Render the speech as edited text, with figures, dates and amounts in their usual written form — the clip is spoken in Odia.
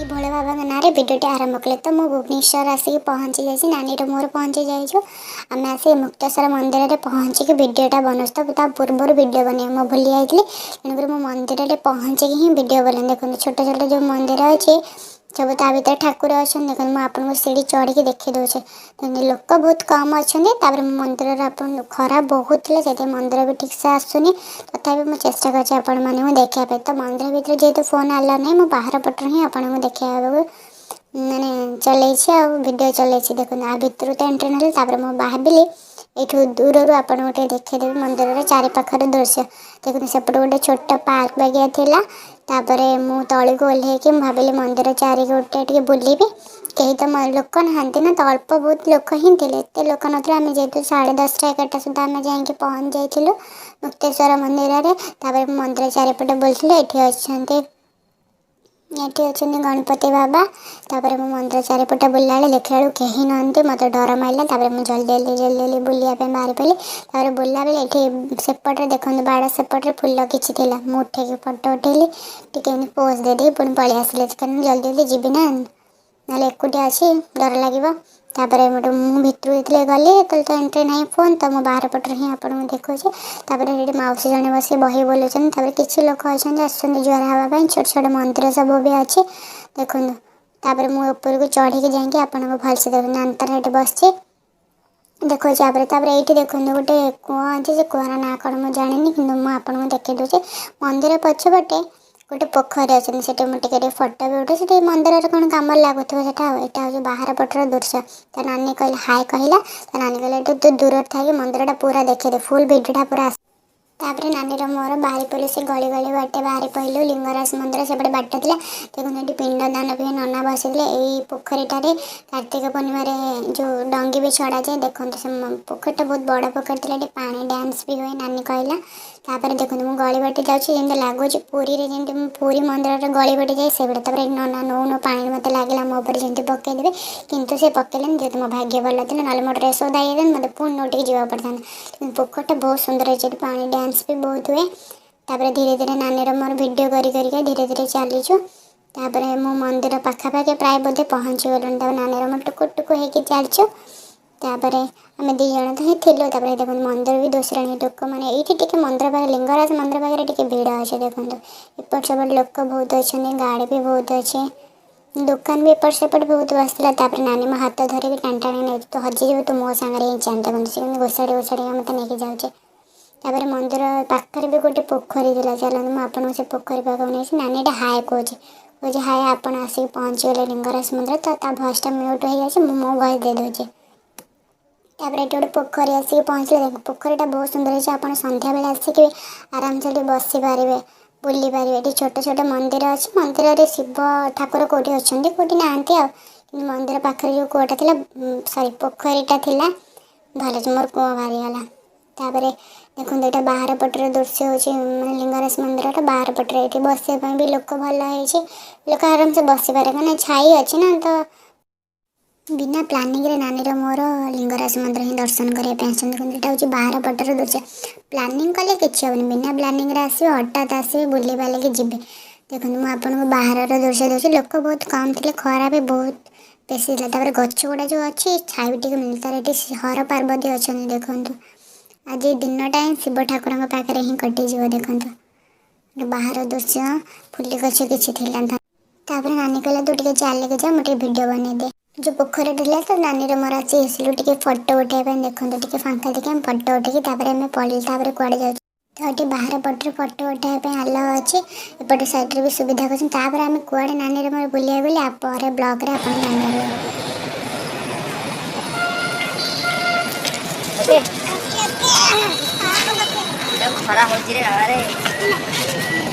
ଆଜି ଭୋଳେ ବାବାଙ୍କ ନାଁରେ ଭିଡ଼ିଓଟି ଆରମ୍ଭ କଲେ। ତ ମୁଁ ଭୁବନେଶ୍ୱର ଆସିକି ପହଞ୍ଚି ଯାଇଛି, ନାନୀର ମୋର ପହଞ୍ଚି ଯାଇଛୁ। ଆମେ ଆସିକି ମୁକ୍ତେଶ୍ୱର ମନ୍ଦିରରେ ପହଞ୍ଚିକି ଭିଡ଼ିଓଟା ବନଉଛୁ। ତ ତା ପୂର୍ବରୁ ଭିଡ଼ିଓ ବନେଇ ମୁଁ ଭୁଲି ଯାଇଥିଲି, ତେଣୁକରି ମୁଁ ମନ୍ଦିରରେ ପହଞ୍ଚିକି ହିଁ ଭିଡ଼ିଓ ବନେଇ। ଦେଖନ୍ତୁ, ଛୋଟ ଛୋଟ ଯେଉଁ ମନ୍ଦିର ଅଛି ସବୁ, ତା ଭିତରେ ଠାକୁର ଅଛନ୍ତି। ଦେଖନ୍ତୁ, ମୁଁ ଆପଣଙ୍କୁ ସିଡ଼ି ଚଢ଼ିକି ଦେଖେଇ ଦେଉଛି। ଦେଖନ୍ତୁ, ଲୋକ ବହୁତ କମ୍ ଅଛନ୍ତି। ତାପରେ ମୁଁ ମନ୍ଦିରରେ ଆପଣ ଖରା ବହୁତ ଥିଲା, ସେଥିପାଇଁ ମନ୍ଦିର ବି ଠିକ୍ସେ ଆସୁନି। ତଥାପି ମୁଁ ଚେଷ୍ଟା କରୁଛି ଆପଣମାନଙ୍କୁ ଦେଖିବା ପାଇଁ। ତ ମନ୍ଦିର ଭିତରେ ଯେହେତୁ ଫୋନ୍ ଆଲାଉ ନାହିଁ, ମୁଁ ବାହାର ପଟରୁ ହିଁ ଆପଣଙ୍କୁ ଦେଖେଇବାକୁ ମାନେ ଚଲେଇଛି ଆଉ ଭିଡ଼ିଓ ଚଲେଇଛି। ଦେଖନ୍ତୁ, ଆ ଭିତରୁ ତ ଏଣ୍ଟ୍ରି ନହେଲେ। ତାପରେ ମୁଁ ଭାବିଲି ଏଇଠୁ ଦୂରରୁ ଆପଣଙ୍କୁ ଟିକେ ଦେଖେଇଦେବି ମନ୍ଦିରର ଚାରିପାଖର ଦୃଶ୍ୟ। ଦେଖନ୍ତୁ, ସେପଟେ ଗୋଟେ ଛୋଟ ପାର୍କ ବାଗିଆ ଥିଲା। ତାପରେ ମୁଁ ତଳକୁ ଓହ୍ଲେଇକି ମୁଁ ଭାବିଲି ମନ୍ଦିର ଚାରିପଟେ ଟିକେ ବୁଲିବି। କେହି ତ ଲୋକ ନାହାନ୍ତି ନା, ତ ଅଳ୍ପ ବହୁତ ଲୋକ ହିଁ ଥିଲେ, ଏତେ ଲୋକ ନଥିଲେ। ଆମେ ଯେହେତୁ 10:30 11ଟା ସୁଦ୍ଧା ଆମେ ଯାଇକି ପହଞ୍ଚି ଯାଇଥିଲୁ ମୁକ୍ତେଶ୍ୱର ମନ୍ଦିରରେ। ତାପରେ ମନ୍ଦିର ଚାରିପଟେ ବୁଲୁଥିଲୁ। ଏଠି ଅଛନ୍ତି ଗଣପତି ବାବା। ତାପରେ ମୁଁ ମନ୍ଦିର ଚାରିପଟେ ବୁଲିଲା ବେଳେ ଦେଖିଲା ବେଳକୁ କେହି ନାହାନ୍ତି। ମୋତେ ଡର ମାଇଲା। ତାପରେ ମୁଁ ଜଲ୍ଦି ଜଲ୍ଦି ଜଲ୍ଦି ଜଲ୍ଦି ବୁଲିବା ପାଇଁ ବାହାରି ପଡ଼ିଲି। ତାପରେ ବୁଲିଲା ବେଳେ ଏଠି ସେପଟରେ ଦେଖନ୍ତୁ, ବାଡ଼ ସେପଟରେ ଫୁଲ କିଛି ଥିଲା। ମୁଁ ଉଠେଇକି ଫଟୋ ଉଠେଇଲି, ଟିକେ ଏମିତି ପୋଜ୍ ଦେଇଦେଇ ପୁଣି ପଳେଇ ଆସିଲି, କାରଣ ଜଲ୍ଦି ଜଲ୍ଦି ଯିବି ନା, ନହେଲେ ଏକୁଟିଆ ଅଛି, ଡର ଲାଗିବ। ତାପରେ ମୁଁ ଭିତରକୁ ଯେତେବେଳେ ଗଲି, ସେତେବେଳେ ତ ଏଣ୍ଟ୍ରି ନାହିଁ ଫୋନ୍, ତ ମୁଁ ବାହାର ପଟରୁ ହିଁ ଆପଣଙ୍କୁ ଦେଖାଉଛି। ତାପରେ ସେଠି ମାଉସୀ ଜଣେ ବସି ବହି ବୋଲୁଛନ୍ତି। ତାପରେ କିଛି ଲୋକ ଅଛନ୍ତି, ଆସୁଛନ୍ତି ଜୁହାର ହେବା ପାଇଁ। ଛୋଟ ଛୋଟ ମନ୍ଦିର ସବୁ ବି ଅଛି, ଦେଖନ୍ତୁ। ତାପରେ ମୁଁ ଉପରକୁ ଚଢ଼ିକି ଯାଇକି ଆପଣଙ୍କୁ ଭଲସେ ଦେଖନ୍ତୁ। ନାନୀ ତାର ସେଠି ବସିଛି, ଦେଖାଉଛି। ତାପରେ ତାପରେ ଏଇଠି ଦେଖନ୍ତୁ, ଗୋଟେ କୂଅ ଅଛି। ସେ କୂଅର ନାଁ କ'ଣ ମୁଁ ଜାଣିନି, କିନ୍ତୁ ମୁଁ ଆପଣଙ୍କୁ ଦେଖେଇ ଦେଉଛି। ମନ୍ଦିର ପଛପଟେ ଗୋଟେ ପୋଖରୀ ଅଛନ୍ତି। ସେଠି ମୁଁ ଟିକେ ଟିକେ ଫଟୋ ବି ଉଠେ। ସେଠି ମନ୍ଦିରରେ କ'ଣ କାମରେ ଲାଗୁଥିବ ସେଟା। ଆଉ ଏଇଟା ହେଉଛି ବାହାର ପଟର ଦୃଶ୍ୟ। ତା ନାନୀ କହିଲା, ହାଏ କହିଲା। ତା ନାନୀ କହିଲା, ଏଠୁ ତୁ ଦୂରରେ ଥାଇକି ମନ୍ଦିରଟା ପୁରା ଦେଖେଇଦେ, ଫୁଲ୍ ଭିଡ଼ିଓଟା ପୁରା। ତାପରେ ନାନୀର ମୋର ବାହାରି ପଡ଼ିଲୁ, ସେ ଗଳି ଗଳି ବାଟେ ବାହାରି ପଡ଼ିଲୁ। ଲିଙ୍ଗରାଜ ମନ୍ଦିର ସେପଟେ ବାଟ ଥିଲା। ଦେଖନ୍ତୁ, ଏଠି ପିଣ୍ଡ ଦାନ ବି ନନା ବସିଥିଲେ। ଏଇ ପୋଖରୀଟାରେ କାର୍ତ୍ତିକ ପୂର୍ଣ୍ଣିମାରେ ଯେଉଁ ଡଙ୍ଗି ବି ଛଡ଼ାଯାଏ। ଦେଖନ୍ତୁ, ସେ ପୋଖରୀଟା ବହୁତ ବଡ଼ ପୋଖରୀ ଥିଲା। ଏଠି ପାଣି ଡ୍ୟାନ୍ସ ବି ହୁଏ, ନାନୀ କହିଲା। ତାପରେ ଦେଖନ୍ତୁ, ମୁଁ ଗଳି ବାଟେ ଯାଉଛି, ଯେମିତି ଲାଗୁଛି ପୁରୀରେ, ଯେମିତି ମୁଁ ପୁରୀ ମନ୍ଦିରରେ ଗଳି ବାଟେ ଯାଏ ସେଇଭଳିଆ। ତାପରେ ଏଠି ନନା ନଉ ନଉ ପାଣି ମୋତେ ଲାଗିଲା ମୋ ଉପରେ ଯେମିତି ପକେଇଦେବେ, କିନ୍ତୁ ସେ ପକେଇଲେନି। ଯେହେତୁ ମୋ ଭାଗ୍ୟ ଭଲ ଥିଲା, ନହେଲେ ମୋ ଡ୍ରେସ୍ ଓଦା ହେଇଯାଇଥାନ୍ତା, ମୋତେ ପୁଣି ନଉଟିକି ଯିବାକୁ ପଡ଼ିଥାନ୍ତା। କିନ୍ତୁ ପୋଖରୀଟା ବହୁତ ସୁନ୍ଦର ହେଇଛି। ଏଠି ପାଣି ଡ୍ୟାନ୍ସ ବି ବହୁତ ହୁଏ। ତାପରେ ଧୀରେ ଧୀରେ ନାନୀର ମୋର ଭିଡ଼ିଓ କରି କରିକା ଧୀରେ ଧୀରେ ଚାଲିଛୁ। ତାପରେ ମୁଁ ମନ୍ଦିର ପାଖାପାଖି ପ୍ରାୟ ବୋଧେ ପହଞ୍ଚିଗଲୁଣି। ତାପରେ ନାନୀର ମୋର ଟୁକୁ ଟୁକୁ ହେଇକି ଚାଲିଛୁ। ତାପରେ ଆମେ ଦୁଇ ଜଣ ତ ହିଁ ଥିଲୁ। ତାପରେ ଦେଖନ୍ତୁ, ମନ୍ଦିର ବି ଦୋସରାଣି ଲୋକମାନେ। ଏଇଠି ଟିକେ ମନ୍ଦିର ପାଖରେ, ଲିଙ୍ଗରାଜ ମନ୍ଦିର ପାଖରେ ଟିକେ ଭିଡ଼ ଅଛି। ଦେଖନ୍ତୁ, ଏପଟ ସେପଟ ଲୋକ ବହୁତ ଅଛନ୍ତି, ଗାଡ଼ି ବି ବହୁତ ଅଛି, ଦୋକାନ ବି ଏପଟ ସେପଟ ବହୁତ ବସିଥିଲା। ତାପରେ ନାନୀ ମୋ ହାତ ଧରିକି ଟାଣି ଟାଣି ନେଉଛି, ତୁ ହଜିଯିବୁ, ତୁ ମୋ ସାଙ୍ଗରେ ହିଁ ଚାଲ। ଦେଖନ୍ତୁ, ସେ କେମିତି ଘୋଷାଡ଼ି ଘୋଷାଡ଼ିକି ମୋତେ ନେଇକି ଯାଉଛି। ତାପରେ ମନ୍ଦିର ପାଖରେ ବି ଗୋଟେ ପୋଖରୀ ଥିଲା। ଚାଲନ୍ତୁ, ମୁଁ ଆପଣଙ୍କୁ ସେ ପୋଖରୀ ପାଖକୁ ନେଇଛି। ନାନୀ ଏଇଟା ହାଏ କହୁଛି, କହୁଛି ହାଏ, ଆପଣ ଆସିକି ପହଞ୍ଚିଗଲେ ଲିଙ୍ଗରାଜ ମନ୍ଦିର। ତ ତା ଭଏସ୍ଟା ମ୍ୟୁଟ୍ ହେଇଯାଇଛି, ମୁଁ ମୋ ଭଏସ୍ ଦେଇଦେଉଛି। ତାପରେ ଏଠି ଗୋଟେ ପୋଖରୀ ଆସିକି ପହଞ୍ଚିଲେ। ଦେଖ, ପୋଖରୀଟା ବହୁତ ସୁନ୍ଦର ହେଇଛି। ଆପଣ ସନ୍ଧ୍ୟାବେଳେ ଆସିକି ବି ଆରାମସେ ଏଠି ବସିପାରିବେ, ବୁଲିପାରିବେ। ଏଠି ଛୋଟ ଛୋଟ ମନ୍ଦିର ଅଛି। ମନ୍ଦିରରେ ଶିବ ଠାକୁର କେଉଁଠି ଅଛନ୍ତି, କେଉଁଠି ନାହାନ୍ତି ଆଉ। କିନ୍ତୁ ମନ୍ଦିର ପାଖରେ ଯେଉଁ କୂଅଟା ଥିଲା, ସରି, ପୋଖରୀଟା ଥିଲା, ଭଲ ଅଛି। ମୋର କୂଅ ବାହାରିଗଲା। ତାପରେ ଦେଖନ୍ତୁ, ଏଇଟା ବାହାର ପଟର ଦୃଶ୍ୟ ହେଉଛି, ମାନେ ଲିଙ୍ଗରାଜ ମନ୍ଦିରଟା ବାହାର ପଟରେ। ଏଠି ବସିବା ପାଇଁ ବି ଲୋକ ଭଲ ହେଇଛି। ଲୋକ ଆରାମସେ ବସିପାରିବେ, କାହିଁକିନା ଛାଇ ଅଛି ନା। ତ ବିନା ପ୍ଲାନିଂରେ ନାନୀର ମୋର ଲିଙ୍ଗରାଜ ମନ୍ଦିର ହିଁ ଦର୍ଶନ କରିବା ପାଇଁ ଆସିଛନ୍ତି। କିନ୍ତୁ ଏଇଟା ହେଉଛି ବାହାର ପଟର ଦୃଶ୍ୟ। ପ୍ଲାନିଂ କଲେ କିଛି ହେବନି। ବିନା ପ୍ଲାନିଂରେ ଆସିବେ, ହଠାତ୍ ଆସିବେ, ବୁଲି ବାଲିକି ଯିବେ। ଦେଖନ୍ତୁ, ମୁଁ ଆପଣଙ୍କୁ ବାହାରର ଦୃଶ୍ୟ ଦେଉଛି। ଲୋକ ବହୁତ କମ୍ ଥିଲେ, ଖରା ବି ବହୁତ ବେଶୀ ଥିଲା। ତାପରେ ଗଛ ଗୁଡ଼ା ଯେଉଁ ଅଛି, ଛାଇ ବି ଟିକେ ମିଳେ। ତାର ଏଠି ହର ପାର୍ବତୀ ଅଛନ୍ତି। ଦେଖନ୍ତୁ, ଆଜି ଦିନଟା ହିଁ ଶିବ ଠାକୁରଙ୍କ ପାଖରେ ହିଁ କଟିଯିବ। ଦେଖନ୍ତୁ, ବାହାର ଦୃଶ୍ୟ, ଫୁଲି ଗଛ କିଛି ଥିଲା। ତାପରେ ନାନୀ କହିଲା, ତୁ ଟିକେ ଚାଲିକି ଯା, ମୁଁ ଟିକେ ଭିଡ଼ିଓ ବନେଇଦେ। ଯେଉଁ ପୋଖରୀଟା ଥିଲା, ତ ନାନୀର ମୋର ଆସି ଆସିଲୁ ଟିକେ ଫଟୋ ଉଠାଇବା ପାଇଁ। ଦେଖନ୍ତୁ, ଟିକେ ଫାଙ୍କା ଦେଖି ଆମେ ଫଟୋ ଉଠେଇକି ତାପରେ ଆମେ ପଳେଇଲୁ। ତାପରେ କୁଆଡ଼େ ଯାଉଛୁ? ତ ଏଠି ବାହାର ପଟରେ ଫଟୋ ଉଠାଇବା ପାଇଁ ଆଲାଉ ଅଛି। ଏପଟେ ସାଇଡ଼୍ରେ ବି ସୁବିଧା କରୁଛନ୍ତି। ତାପରେ ଆମେ କୁଆଡ଼େ ନାନୀର ମୋର ବୁଲିବାକୁ ଗଲେ, ପରେ ବ୍ଲଗ୍ରେ ଆପଣ ଜାଣିପାରିବେ। ଓକେ, ଖରା ହଉଛି ରେ ବାବାରେ।